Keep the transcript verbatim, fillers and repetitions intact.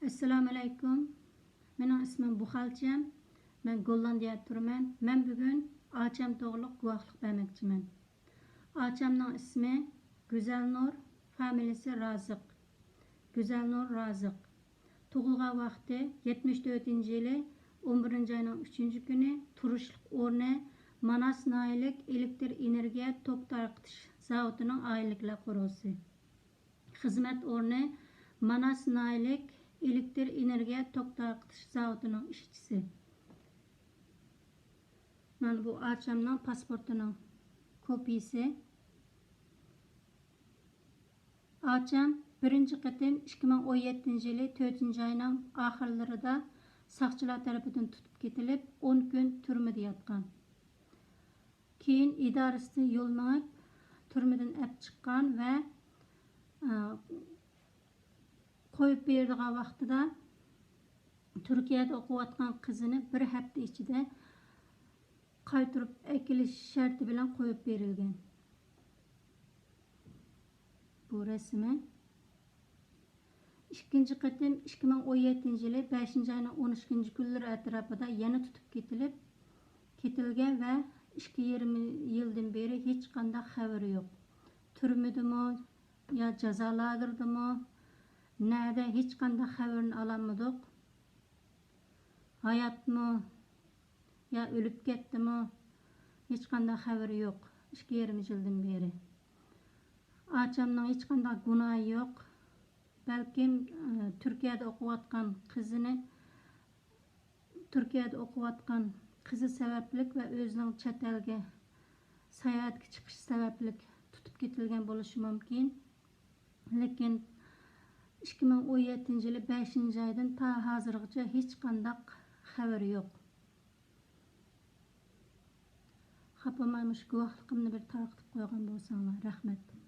ئەسسالامۇئەلەيكۇم. مېنىڭ ئىسمىم بۇخالچەم. مەن گوللاندىيەدە تۇرىمەن. مەن بۈگۈن ئاچام توغرۇلۇق گۇۋاھلىق بەرمەكچىمەن. ئاچامنىڭ ئىسمى گۈزەلنۇر، فامىلىسى رازىق. گۈزەلنۇر رازىق. تۇغۇلغان ۋاقتى يەتمىش تۆتىنچى يىلى ئون بىرىنچى ئاينىڭ ئۈچىنچى كۈنى، تۇرۇشلۇق ئورنى ماناس ناھىيەلىك ئېلېكتر ئېنېرگىيە توك تارقىتىش زاۋۇتىنىڭ ئائىلىلىكلەر قورۇسى. خىزمەت ئورنى ماناس ناھىيەلىك ئېلېكتر ئېنېرگىيە توك تارقىتىش زاۋۇتىنىڭ ئىشچىسى. مانا بۇ ئاچامنىڭ پاسپورتىنىڭ كوپىيىسى. ئاچام بىرىنچى قېتىم ئىككى مىڭ ئون يەتتىنچى يىلى تۆتىنچى ئاينىڭ ئاخىرلىرىدا ساقچىلار تەرىپىدىن تۇتۇپ كېتىلىپ، ئون كۈن تۈرمىدە ياتقان. كېيىن ئىدارىسىدىن يول مېڭىپ، تۈرمىدىن ئەپ چىققان ۋە، ئە، قويۇپ بېرىدىغان ۋاقتىدا تۈركىيەدە ئوقۇۋاتقان قىزىنى بىر ھەپتە ئىچىدە قايتۇرۇپ ئەكېلىش شەرتى بىلەن قويۇپ بېرىلگەن. بۇ رەسىمى. ئىككىنچى قېتىم ئىككى مىڭ ئون يەتتىنچى يىلى بەشىنچى ئاينىڭ ئون ئىككىنچى كۈنلىرى ئەتراپىدا يەنە تۇتۇپ كېتىلىپ، كېتىلگەن ۋە ئىككى يېرىم يىلدىن بېرى ھېچقانداق خەۋىرى يوق. تۈرمىدىمۇ يا جازا لاگېرىدىمۇ، نەدە، ھېچقانداق خەۋىرىنى ئالالمىدۇق. ھاياتمۇ يا ئۆلۈپ كەتتىمۇ، ھېچقانداق خەۋىرى يوق ئىككى يېرىم يىلدىن بېرى. ئاچامنىڭ ھېچقانداق گۇناھى يوق. بەلكىم، ئە، تۈركىيەدە ئوقۇۋاتقان قىزىنى، تۈركىيەدە ئوقۇۋاتقان قىزى سەۋەبلىك ۋە ئۆزىنىڭ چەت ئەلگە ساياھەتكە چىقىشى سەۋەبلىك تۇتۇپ كېتىلگەن بولۇشى مۇمكىن. لېكىن ئىككى مىڭ ئون يەتتىنچى يىلى بەشىنچى ئايدىن تا ھازىرغىچە ھېچقانداق خەۋىرى يوق. خاپا بولماي مۇشۇ گۇۋاھلىقىمنى بىر تارقىتىپ قويغان بولساڭلار، رەھمەت.